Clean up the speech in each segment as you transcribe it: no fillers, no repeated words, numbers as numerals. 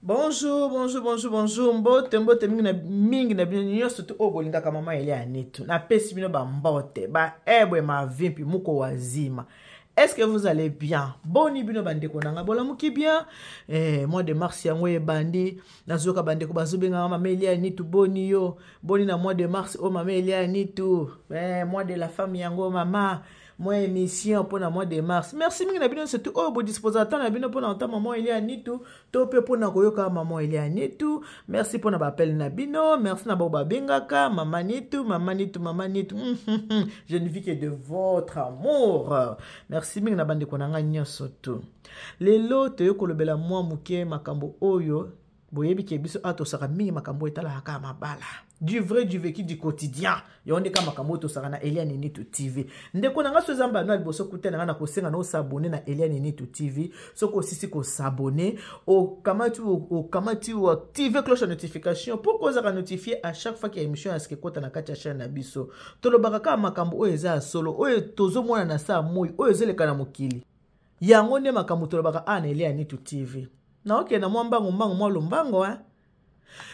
Bonjour, bonjour, bonjour, bonjour. Mbote, mbote mingi na mingi na bino nyonso tu oyo bolingaka mama Elia Nitu. Napesi bino ba mbote, ba ebwe mavimpi muko wazima. Est-ce que vous allez bien? Boni bino bandeko nanga bolamuki bien? Eh, mois de mars yango ebandi. Nazoka bandeko bazobenga mama Elia Nitu boni yo. Boni na mois de mars oh mama Elia Nitu. Eh, mois de la femme yango mama. Mwa émission mpo na mois de mars. Merci mingi na bino surtout oyo bodisposaka temps na bino mpo na ota mama Elia Nitu to mpe mpo na koyoka mama Elia Nitu. Merci mpo na baappel na bino. Merci na bao babengaka mama Nitu, mama Nitu, mama Nitu. Je ne vis que de votre amour. Merci mingi na bandeko na ngai nyonso tu. Lelo toye kolobela mwa moke makambo oyo boyebi ke biso awa tosaka mingi makambo oyo etalaka kaka mabala, du vrai, du vécu, du quotidien. Yango nde kaka makambo oyo tosaka na Eliane Nitu TV. Ndeko na ngai, so eza mbano ya liboso kuta na ngai, na kosenga na osabone na Eliane Nitu TV. Soki osisi kosabone, okamati okamati oactive cloche ya notification pour kozaka notifie à chaque fois que émission ya sika ekota na kati ya chaîne na biso. Tolobaka kaka makambo oyo eza ya solo, oyo tozomona na saa moi, oyo ezoleka na mokili. Yango nde makambo tolobaka awa na Eliane Nitu TV. Naokende na mwa mbango mbango, mwa lombango, hein?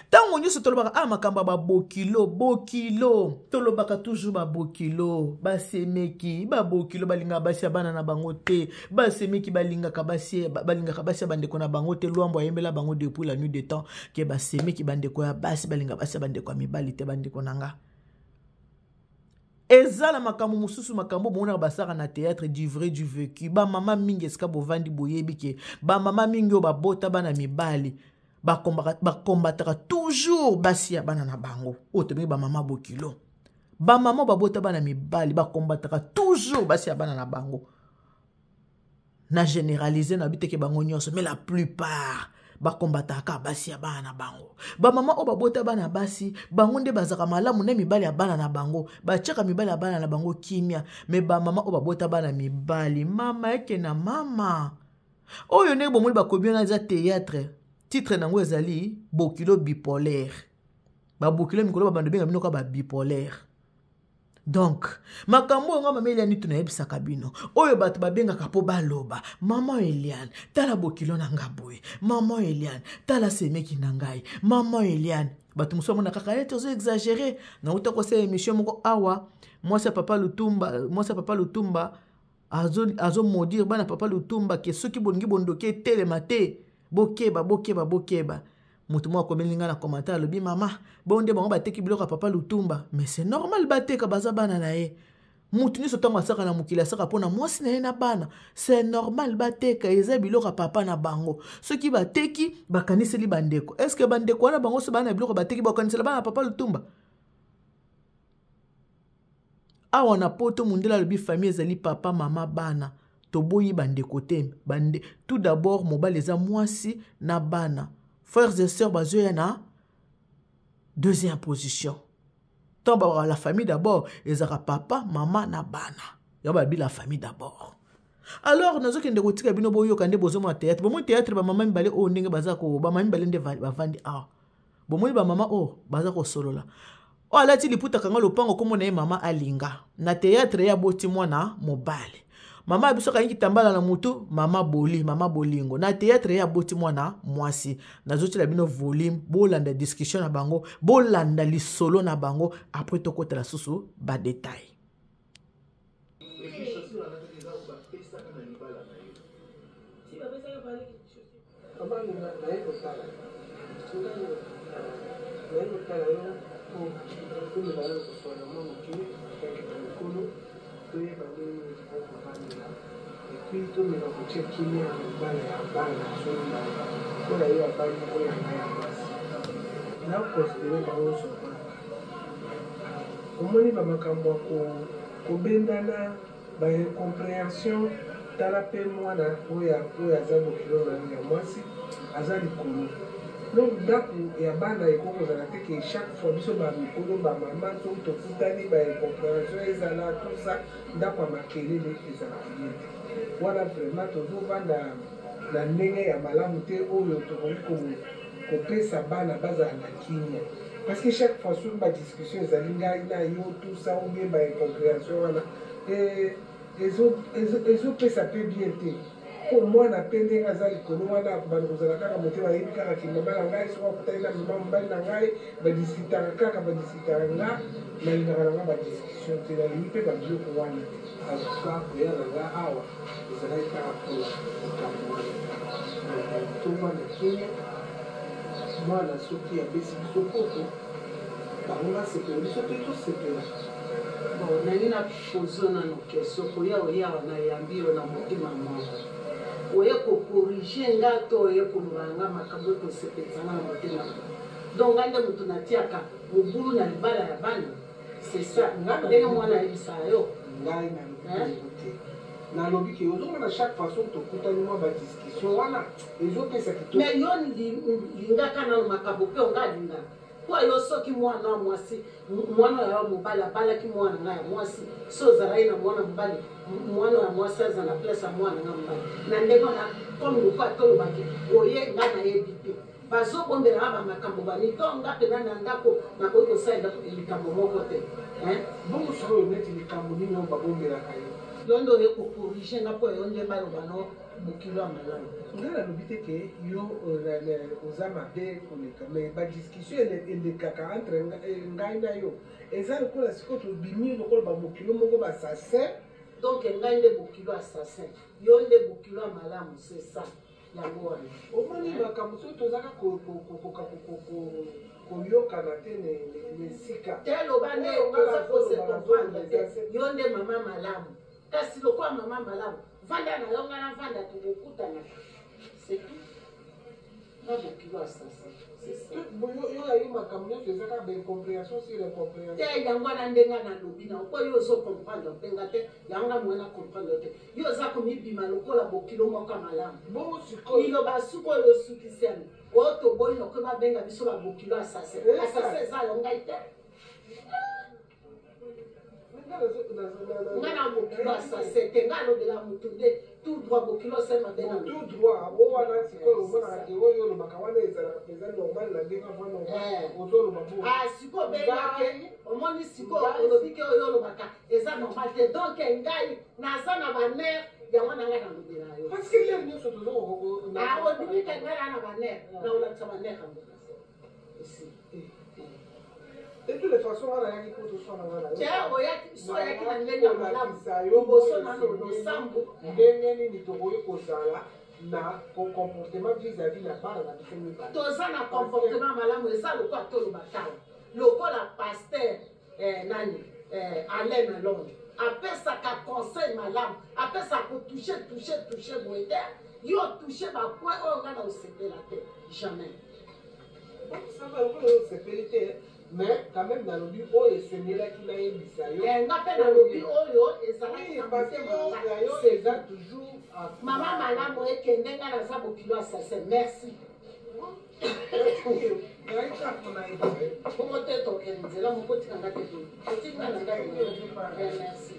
Ntango nyonso tolobaka ah, makambo ya babokilo bokilo, tolobaka toujours babokilo, basemeki, babokilo balingaka basi ya bana na bango te, basemeki balingaka basi, balingaka basi ya bandeko na bango te. Lwambo ayembela bango depuis la nuit de temps ke basemeki bandeko ya basi balingaka basi ya bandeko ya mibali te. Bandeko na nga, eza na makambo mosusu, makambo bomonaka basaka na théâtre, du vrai, du vécu. Bamama mingi esika bovandi boyebi ke bamama mingi oyo babota bana mibali bakombataka toujours basi ya bana na bango, oyo tobengi bamama bokilo. Bamama babota bana mibali bakombataka toujours basi ya bana na bango. Na généraliser na biteke bango nyonso, mais la plupart bakombataka basi ya bana na bango. Bamama oyo babota bana basi, bango nde bazalaka malamu na mibali ya bana na bango, batiaka mibali ya bana na bango kimia. Me bamama oyo babota bana mibali, mama eke na mama oyo ndenge bomoni bakomi wana eza théâtre, titre nango ezali bokilo bipolaire. Babokilo mikolo babando benga bino kaka ba bipolaire. Donc makambo oyo nga mama Eliane Nitu nayebisaka bino, oyo bato babengaka mpo baloba mama Eliane tala bokilo na nga boye, mama Eliane tala semeki na ngai, mama Eliane, bato mosusu bamona kaka ete ozo exagere. Nauta kosala émission moko awa, mwasi ya papa Lutumba, mwasi ya papa Lutumba azo maudire bana papa Lutumba ke soki bolingi bondoki etelema te, bokeba bokeba bokeba. Moto moko akomeli ngai na commentaire, alobi mama bongo nde bango bateki biloko ya papa Lutumba. Mais c'est normal, bateka, baza bana na ye. Moto nyonso ntango asaka na mokili asaka mpona mwasi na ye na bana, c'est normal bateka, eza biloko ya papa na bango. Soki bateki bakaniseli bandeko, est ce que bandeko wana bango so bana na biloko bateki bakanisela bana ya papa Lutumba? Awa na poto mondele alobi famille ezali papa, mama, bana, toboyi bandeko te. Bande, tout d'abord mobali eza mwasi na bana, frères et sœurs bazoya na deuxième position. Tant ba la famille d'abord ezaka papa, mama na bana, yango babi la famille d'abord. Alors nazokende kotika bino boyoka nde bozomona théâtre, bomoni théâtre, bamama mibale oyo ndenge baza ko, bamama mibale nde bavandi awa, bomoni bamama oyo baza kosolola. Oyo alati liputa kanga lopango komona ye mama alinga na théâtre, ye aboti mwana mobali. Mama biso akangi kitambala na mutu, mama boli, mama bolingo na théâtre, ye aboti mwana mwasi. Nazotiela bino volume, bolanda discussion na bango, bolanda lisolo na bango, après tokotela susu ba détail. Mama Linda, naye kotala yo. Naye kotala yo mpo tomeka nanu kosolola mwa moke en tant que mikolo, toyeba ndenge nini tokoki kovandela et puis tomeka kotia kimia na libala ya bana na biso mibale, lokola ye abali oyo ya ngai ya mwasi. Na considerer bango nyonso lokola bana. Omoni ba makambo ya kobendana Ba incomprehension tala pe mwana oyo oyo aza bokilo na yo ya mwasi aza likolo donc ndaku ya bana ekoki kozala te ke chaque fois biso ba mikolo ba mama soki tokutani ba incomprehension ezala tout ça ndaku ya makelele ezalaka bien te wana vraiment tozovanda na ndenge ya malamu te oyo tokoki kopesa bana bazala na kimia parce que chaque fois soki ba discussion ezali ngai na yo tout ça ou bien ba incomprehension wana ezopesa mpe bien te. Mpo mwana mpe ndenge aza likolo wana akobanda kozala kaka motema, ayebi kaka ke mama na ngai soki akutani na mama mobali na ngai badiskitaka kaka, badiskitaka. Nga nalingaka na nga badiscussion te, nalingi mpe babiloko wana te. En tout cas koya na nga awa ezalaki kaka mpona likambo wana. Donc tovanda kimia, mwana soki apesi biso koko, bango basepela, biso mpe tosepela. Bon, nalingi na pose yo nano question, koya oye awa nayambi yo na motema moko, oye ko corriger nga to oye koloba na nga makambo ekosepelisa nga na motema na nga? Donc nga nde moto natiaka mobulu na libala ya bana, c'est ça ndenge mwana ayebisaka yo? Ngai nalobi bongo te, nalobi ke ozomona chaque fois soki tokutani mwa ba discussion wana ezopesa kitoko. Mais yo lingaka nano makambo mpe nga alingaka. Mpo yo soki mwana wa mwasi, mwana ya mobali abalaki mwana nga ya mwasi, so ozalaki na mwana mobali, mwana ya mwasi aza na place ya mwana nga mobali na ndenge wana, comme lokola tolobaki oye nga nayebi te, bazobombela nga bamakambo bani to nga mpenza na ndako nakoki kosalela likambo moko te. Bongo sikoyo neti likambo nini oyo babombelaka yo? Yo nde oye kocorriger nga mpo yo nde baloba no bokilo ya malamu. Nga nalobi te ke yo oza mabe koleka, mais badiscussion elekaka entre ngai na yo eza lokola sikoyo tobimi lokola babokilo moko bassassin. Donc ngai nde bokilo assassin, yo nde bokilo ya malamu, c'est ça yango wana. Omoni makambo soki tozaka kokoka koyokana te na esika te, loba nde toza kose comprendre te. Yo nde mama malamu, kasi lokola mama malamu, vanda na yo, nga na vanda, tokokutana, c'est tout. Nga bokilo assassin, c'est ça. Yo ayi makambo nyonso eza kaka baincompréhension sur incompréhension. Te, yango wana ndenge nalobi na mpo yo ozo comprendre mpe nga te, yango nga mwana comprendre te. Yo oza komibima lokola bokilo moko ya malamu. Bongo sikoyo liloba suki oyo osukisi yango oyo toboyi nokoki babenga biso babokilo assassin. Assassin eza yo, ngai te. Nga na bokilo assassin te, nga alobela motu nde tout droit. Bokilo osali mabe na tout droit o wana. Sikoyo omonaka te oyo olobaka wana ezalaka mpenza normal na ndenge ava normal ozoloba bo. Ah, sikoyo obengake, omoni sikoyo olobi ke oyo olobaka eza normal te. Donc ngai naza na banerfs, yango na ngai nalobela yo. Parce que l'heure nyonso tozo Ondimi ke ngai na banerfs, na olakisa banerfs yango esi. De toutes les façons wana ayaki mpo toswana nga na yo. Te, oyaki so oyaki na ndenge ya malamu liboso nano losambo. Ndenge nini tokoki kozala na comportement vis-à-vis na bana na biso mibale? Toza na comportement malamu, eza lokola toloba tawa lokola pasteur nani Alain na Londres apesaka conseil malamu, apesaka kotouche touche touche boye te. Yo touche bapoint oyo nga na osepela te, jamais. Sava lokola oyo osepeli te, mais quand même nalobi oyo esengelaki nayebisa yo. Nga mpe nalobi oyo ezalaki na parce que motema na ya yo nga. Eza toujours Mama malamu ekende, nga naza bokilo assassin, merci. Ngai kaka mpona yebisa yo. Bongo te, tokende nzela moko, tika nga te, otika na ngai. Merci.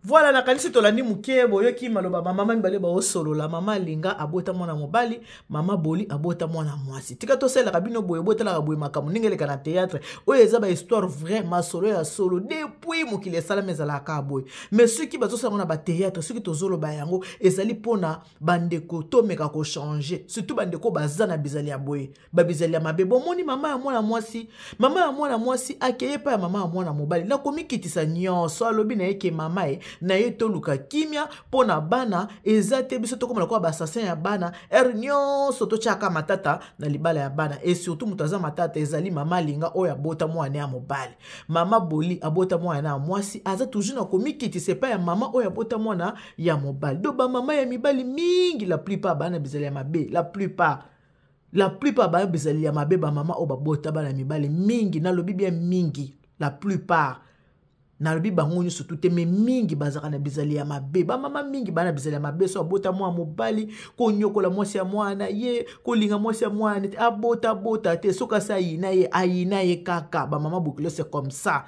Voilà, nakanisi tolandi moke, boyoki maloba bamama mibale baosolola. Mama Alinga abota mwana mobali, mama Boli abota mwana mwasi. Tika tosalelaka bino boye, botalaka boye makambo ndenge eleka na théâtre. Oyo eza bahistoire vrai, masolo ya solo. Depuis mokili esalami ezalaka boye, mais soki bazosala yango na bathéâtre, soki tozoloba yango ezali mpona bandeko tomeka kochanger, surtout bandeko baza na bizali ya boye, babizali ya mabe. Bomoni mama ya mwana mwasi, mama ya mwana mwasi akeye epai ya mama ya mwana mobali na komikitisa nyonso, alobi na ye ke mama ye na ye, toluka kimia mpo na bana. Eza te biso tokóma lokola baassassin ya bana, heure nyonso totyaka matata na libala ya bana. Et surtout moto aza matata ezali mama Alinga oyo abota mwana ya mobali. Mama Boli abota mwana ya mwasi, aza toujours na komikitisa epai ya mama oyo abota mwana ya mobali. Donc bamama ya mibali mingi, la plupart bana bizali ya mabe, la plupart bana bizali ya mabe. Bamama oyo babota bana mibali mingi, nalobi bien mingi, la plupart, nalobi bango nyonso tu te, mais mingi bazalaka na bizali ya mabe. Bamama mingi bana bizali ya mabe. So abota mwana mobali, konyokola mwasi ya mwana ye, kolinga mwasi ya mwana te, abota bota te, soki asi ayina ye, ayina ye kaka. Bamama bokilo, c'est comme ça.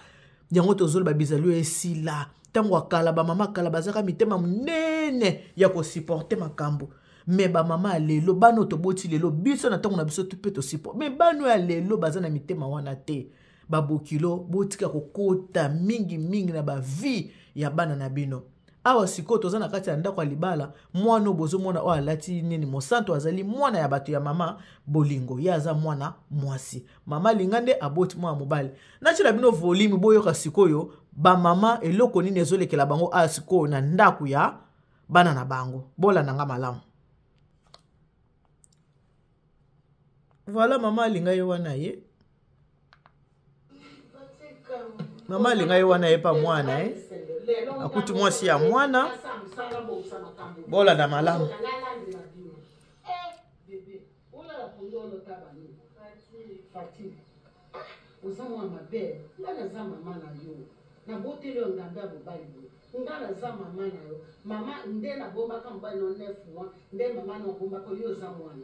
Yango tozoloba bizali oyo esila. Ntango ya kala, bamama kala bazalaka mitema monene ya kosupporter makambo, mais bamama ya lelo, bana oyo toboti lelo, biso na ntango na biso mpe tosupporte, mais bana oyo ya lelo baza na mitema wana te. Babokilo, botika kokota mingimingi na bavie ya bana na bino. Awa sikoyo toza na kati ya ndako ya libala. Mwana oyo bozomona oyo alati nini mosantu azali mwana ya bato ya mama Bolingo. Ye aza mwana mwasi. Mama Alinga nde aboti mwana mobali. Natiela bino volume boyoka sikoyo bamama eloko nini ezolekela bango awa sikoyo na ndako ya bana na bango. Bolanda nga malamu. Voilà, mama Alinga ye wana ye. Mama Alinga ye wana ye pa mwana ye. Akuti mwasi ya mwana. Bolanda malamu. Oza mwa mabe. Nga naza mama na yo, naboteli yo ngambe ya mobali boye. Nga naza mama na yo, mama nde nabombaka mobali no 9 mois, nde mama no abombaka yo. Oza mwana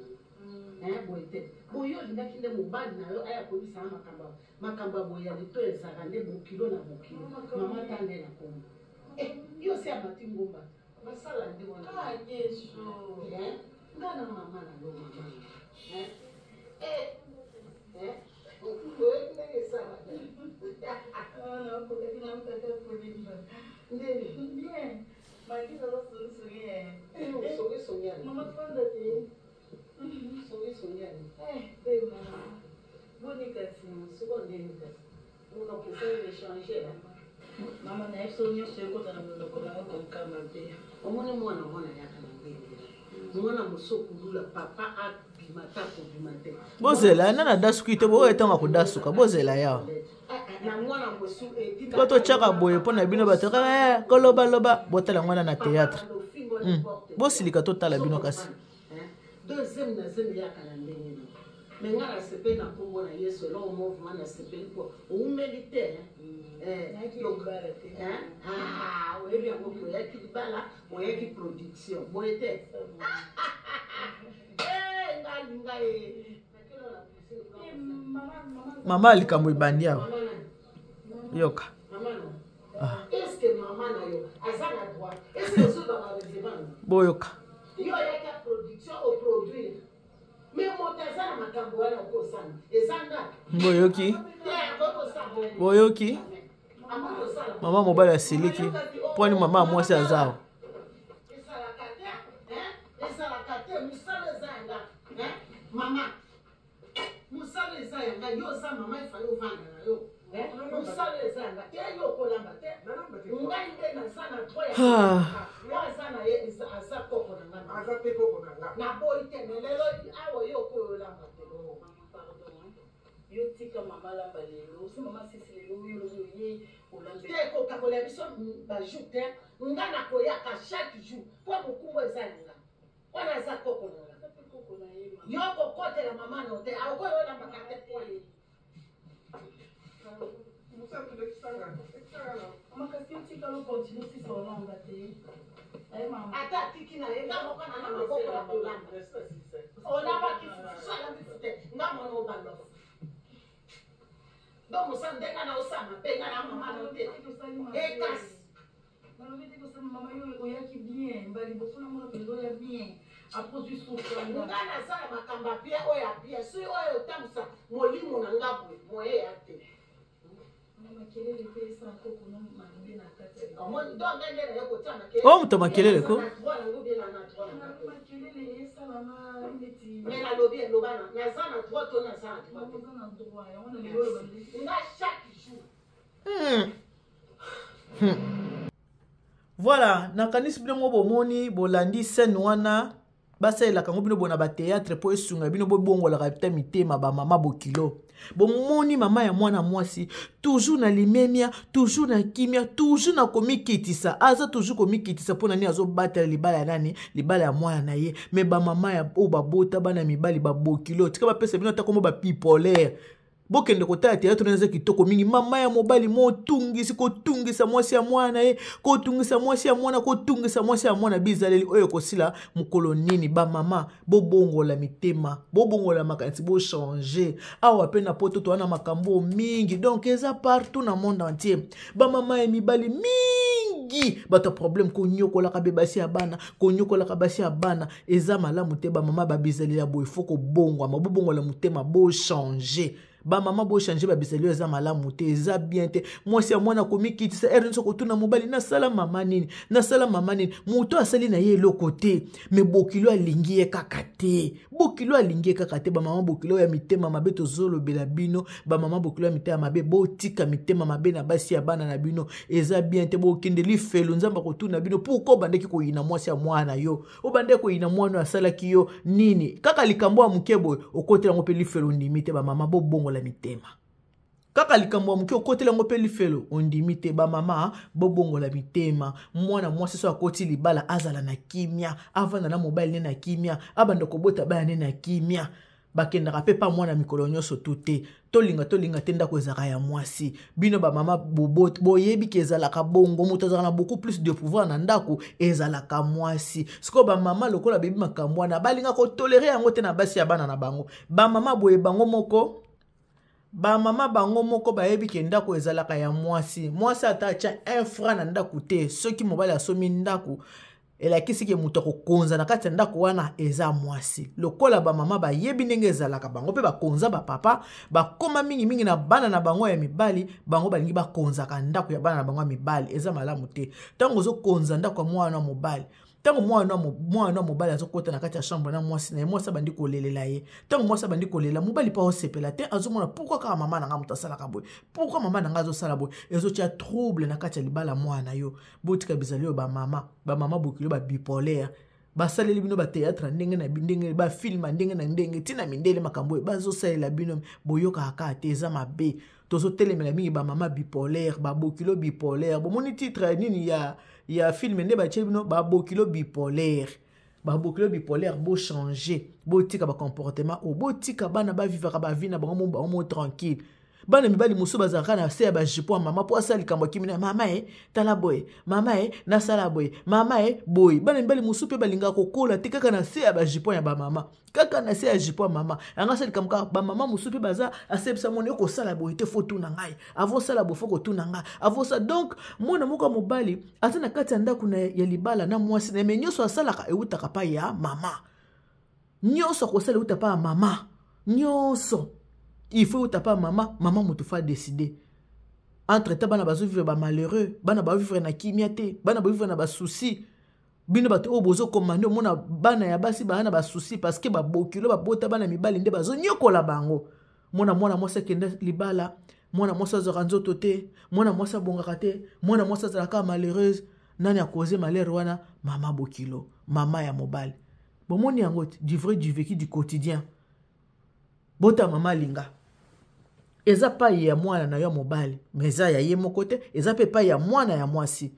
na boye te. Boye olingaki nde mobali na yo aya koyebisa nga makambo, makambo ya boye ya lito ezalaka nde bokilo na bokilo. Mama ta nde na kombo yo si amati ngomba basala nde wana. Nga na mama na yo, mama oyebi ndenge esalaka ndeni songisongi songisongi yani. Siko ndeni kasi monoko esali échange. Mama na biso nyonso ekota na monoko na yo koka mabe. Omoni mwana, mwana yaka na ndenge mwana mosu okulula papa abima ta kobima te. Bozela nana dasuki te, boyo ntango kodasuka bozela yawa na mwana mosu. Po totyaka boye mpo na bino bato kaka kolobaloba. Botala yango wana na théâtre. Bosilika totala bino kasi. Deuxième na zemi yaka na ndenge na me nga nasepeli na nkombo na Yesu. Eloko mouvement nasepeli mpo oumeli te. Oyebi yango ke oyaki libala, oyaki production boye te. Nga alinga ye. Mama, likambo ebandi awa, yoka. Est-ce mama na yo aza na droit? Est-ce ozoba barèglement? Boyoka. Yo oyaki ya production, oproduire, mais moto aza na makambo wana okosala eza nga. Boyoki, boyoki mama mobali asiliki mponi mama ya mwasi aza awa. Ezalaka te, ezalaka te. Mosala eza yanga mama, mosala eza yanga. Yo oza mama, efali ovanda na yo. Mosala eza yanga te, yo okolamba te. Ngai nde naza na droit ya oyo aza na ye, aza koko na ngai. Aza te koko na nga. Naboyi te, mais lelo awa yo okoyo olamba te. Yo tika mama lamba lelo, si mama sisi lelo, yo lobi oye olambe. Te, kokakola biso bajour te. Nga nakoyaka chaque jour mpo mokumbu eza yanga wana, aza koko na nga. Yo kokotela mama no te, akoyo olambaka te point. Makasi otika lo continue sisa olamba te. Ata atiki na ye, nga moko na na maboko ya kolamba. Olambaki fufu, so alambi fufu te, nga mwana obalofa. Donc mosala nde nga na osala mabe, nga na mama no te ekasi. Nalobi te kosala mama, yo oyaki bien mba liboso namona mpenza oya bien après ozwi sufranga. Nga nasala makambo ya bien, oyo ya bien soki oyo otambwisa molimo na nga boye moye ya te. Makelele mpe esala koko no mabe na kati. Omoni donc nga nde naye kotia makelele. Oyo moto makelele ko. Droit nango bien na droit na nga te. Makelele esalama neti. Mais nalobi eloba na naza na droit to naza na droit te? Oza na droit yango na lelo oyo bandi. Nga chaque jour. Voilà, nakanisi bino mo bomoni, bolandi scène wana. Basalelaka yango bino bona bathéâtre mpo esunga bino bobongolaka te mitema bamama bokilo. Bomoni mama ya mwana mwasi toujours na limemia, toujours na kimia, toujours na komikitisa. Aza toujours komikitisa mpo na nini? Azobatela libala ya nani? Libala ya mwana na ye. Mais bamama ya oyo babota bana mibali babokilo, tika bapesa bino ata kombo bapipolaire. Bokende kotala théâtre wana, eza kitoko mingi. Mama ya mobali motungisi, kotungisa mwasi ya mwana ye, kotungisa mwasi ya mwana, kotungisa mwasi ya mwana. Bizaleli oyo ekosila mokolo nini? Bamama, bobongola mitema, bobongola makanisi, bochange. Awa mpe na Poto toza na makambo mingi, donc eza partout na monde entier. Bamama ya mibali mingi bato ya problème, konyokolaka be basi ya bana, konyokolaka basi ya bana eza malamu te. Bamama babizaleli ya boye, faut kobongwama, bobongola motema, bochange. Bamama, bochange babisali oyo eza malamu te, eza bien te. Mwasi ya mwana komikitisa ere nyonso kotuna mobali: nasala mama nini? Nasala mama nini? Moto asali na ye eloko te, me bokilo alingi ye kaka te, bokilo alingi ye kaka te. Bamama bokilo ya mitema mabe, tozolobela bino, bamama bokilo ya mitema mabe, botika mitema mabe na basi ya bana na bino, eza bien te. Bokende lifelo, Nzambe akotuna bino pourquoi obandaki koyina mwasi ya mwana yo, obandaki koyina mwana oyo asalaki yo nini. Kaka likambo ya moke boye, okotela yango mpe lifelo, ondimi te. Bamama, bobongola mitema. Kaka likambo ya moke, okotela yango mpe lifelo, ondimi te. Bamama, bobongola mitema. Mwana mwasi so akoti libala, azala na kimia, avanda na mobali ne na kimia, abanda kobota bana ne na kimia. Bakendaka mpe pa mwana mikolo nyonso tu te. Tolinga tolinga te, ndako ezalaka ya mwasi. Bino bamama boyebi ke ezalaka bongo, moto azalaka na beaucoup plus de pouvoir na ndako ezalaka mwasi. Sikoyo bamama lokola bebi makambo wana, balinga kotolere yango te na basi ya bana na bango. Bamama boye, bango moko bamama, bango moko bayebi ke ndako ezalaka ya mwasi. Mwasi ata atya un franc na ndako te, soki mobali asomi ndako, elakisi ke moto akokonza na kati ya ndako wana eza mwasi. Lokola bamama bayebi ndenge ezalaka, bango mpe bakonza bapapa, bakóma mingimingi na bana na bango ya mibali. Bango balingi bakonzaka ndako ya bana na bango ya mibali, eza malamu te. Ntango ozokonza ndako ya mwana mobali, ntango mwana mobali azokɔta na kati ya chambre na mwasi na ye, mwasi abandi kolelela ye. Ntango mwasi abandi kolela, mobali mpo aosepela te, azomona pourquoi kaka mama na nga moto asalaka boye, pourquoi mama na nga azosala boye. Ezotia trouble na kati ya libala mwana yo. Botika bizali oyo, bamama, bamama bokilo babipolaire, basaleli bino bathéâtre ndenge na ndenge, bafilm ndenge na ndenge, ntina mindele, makambo oyo bazosalela bino, boyokaka kaka te, eza mabe. Tozotelemela mingi bamama bipolaire, babokilo bipolaire. Bomoni titre nini ya film nde batie bino: babokilo bipolaire. Babokilo bipolaire, bochange, botika bacomportement oyo, botika bana bavivaka bavie na bango, bango mo tranquille. Bana mibali mosusu bazalaka na se ya bajupon ya mama mpo asala likambo akimi na mama e, tala boye mama e, nasala boye mama e boye. Bana mibali mosusu mpe balingaka kokola te, kaka na se ya bajupon ya bamama, kaka na se ya jupon ya mama yango asala likambo. Kaka bamama mosusu mpe baza asebisa mwana yo kosala boye te, faut tuna ngai avant osala boye, faut kotuna ngai avant osala. Donc mwana moko ya mobali aza na kati ya ndako ya libala na mwasi na ye, me nyonso asalaka eutaka pa ya mama. Nyonso akosala euta pa ya mama, nyonso il faut euta pa mama. Mama moto faut adécider. Entre temps, bana bazovivre bamalheureux, bana bavivre na kimia te, bana bavivre na basoucis. Bino bato oyo bozokomande, omona bana ya basi baa na basoucis parce que babokilo babota bana mibali nde bazonyokola bango. Mwana mwana mwasi akende libala, mwana mwasi azwaka nzoto te, mwana mwasi abongaka te, mwana mwasi azalaka malheureuse. Nani akoze malheur wana? Mama bokilo, mama ya mobali. Bomoni yango, du vrai, du vécu, du quotidien. Bota mama alinga, eza pai ya mwana na yo ya mobali, me eza ya ye moko te, eza mpe pai ya mwana ya mwasi.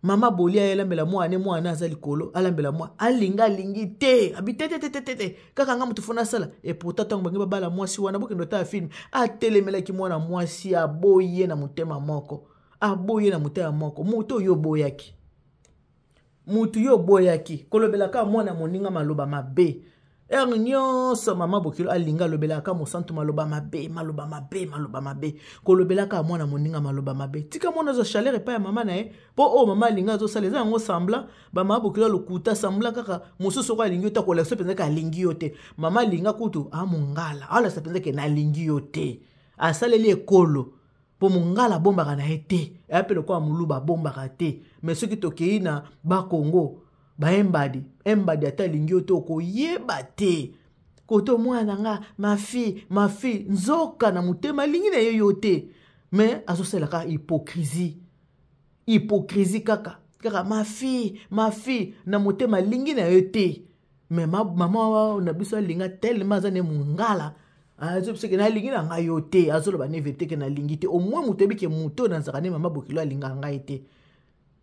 Mama boli ayelambela mwana ne, mwana aza likolo, alambela mwana, alinga alingi te, abi te te te te te, kaka nga moto fona asala. Et pourtant, ntango bangi babala mwasi wana, bokende otala film, atelemelaki mwana mwasi, aboyi ye na motema moko, aboyi ye na motema moko. Moto oyo oboyaki, motu yo oboyaki kolobelaka mwana moninga maloba mabe heure nyonso. Mama bokilo alinga alobelaka mosantu maloba mabe, maloba mabe, maloba mabe, kolobelaka mwana moninga maloba mabe. Tika mwana azwa chaleur epai ya mama na ye, mpo oyo mama alinga azosala eza yango semblant. Bamama bokilo alokuta, semblant kaka. Mosusu oko alingi yo te, akolakisa mpenza ke alingi yo te. Mama alinga kutu amongala, alakisa mpenza ke nalingi yo te, asaleli ekolo, mpo mongala abombaka na ye te, eya mpe lokola moluba abombaka te. Me soki tokei na Bakongo, baembadi embadi, ata alingi yo te, okoyeba te. Koto mwana nga, ma fille, ma fille, nzoka na motema alingi na ye yo te, me azosalaka hypocrisie, hypocrisie kaka kaka, ma fille, ma fille, na motema alingi na ye te. Me mama na biso alinga tellement aza ne mongala, azobisa ke nalingi na ngai yo te, azoloba ne vérité ke nalingi te. Au moins moto oyebi ke moto oyo nazalaka ne mama bokilo alingaka ngai te.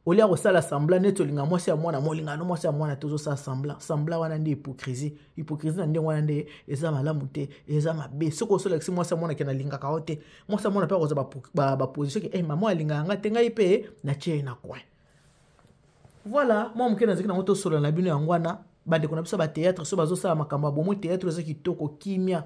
Olia kosala semblant neti olinga mwasi ya mwana, molinga no mwasi ya mwana te, ozosala semblant. Semblant wana nde hypocrisie. Hypocrisie na ndenge wana nde eza malamu te, eza mabe. Soki osolakisi mwasi ya mwana ke nalingaka yo te, mwasi ya mwana mpe akozwa baposition ke mama alingaka nga te, ngai mpe natie ye na coin. Voilà, mwa moke nazalaki nango tosolola na bino yango wana. Bandeko na biso ya bathéâtre, so bazosala makambo ya bomoi, théâtre eza kitoko, kimia,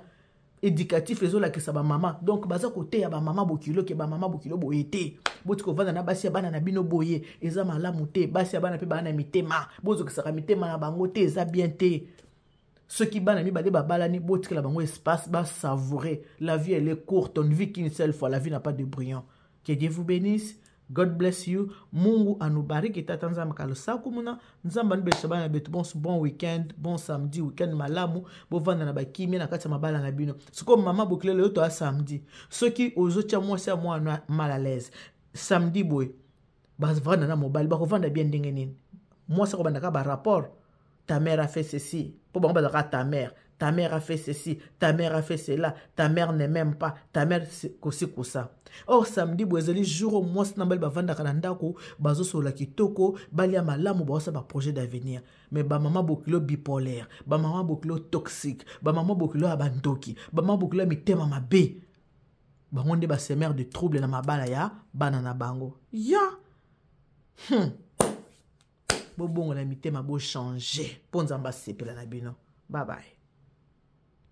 éducatif, ezolakisa bamama. Donc baza koteya bamama bokilo ke bamama bokilo boye te, boti kovanda na basi ya bana na bino boye, eza malamu te. Basi ya bana mpe baa na mitema, bozokisaka mitema na bango te, eza bien te. Soki bana mibale babalani, botikela bango espace basavourer la vie. Elle est courte, on ne vit qu'une seule fois, la vie n'a pas de brillant. Que Dieu vous bénisse. God bless you. Mungu anubariki. Tata Nzambe kalosaku muna Nzambe anubelisa bana betu. Bon, bon weekend, bon samedi, weekend malamu. Bovanda na bakimia na kati ya mabala na bino. Sikoyo mama bokilelo yo toya samedi, soki ozotia mwasi ya mwana mal à l'aise samedi boye, bavanda na mobali bakovanda bien ndenge nini? Mwasi akobanda kaka barapport: ta mère a fait ceci, mpo bango bazalaka ta mère, ta mère a fait ceci, ta mère a fait cela, ta mère ne m'aime pas, ta mère kosi kosa. Or samedi boye ezali jour oyo mwasi na mobali bavandaka na ndako, bazosolola kitoko, balia malamu, baosala baprojet d'avenir. Mais bamama bokilo bipolaire, bamama bokilo toxique, bamama bokilo ya bandoki, bamama bokilo ya mitema mabe, bango nde basemeur de trouble na mabala ya bana na bango ya. Bobongola mitema, bochange mpo Nzambe asepela na bino. Bye bye.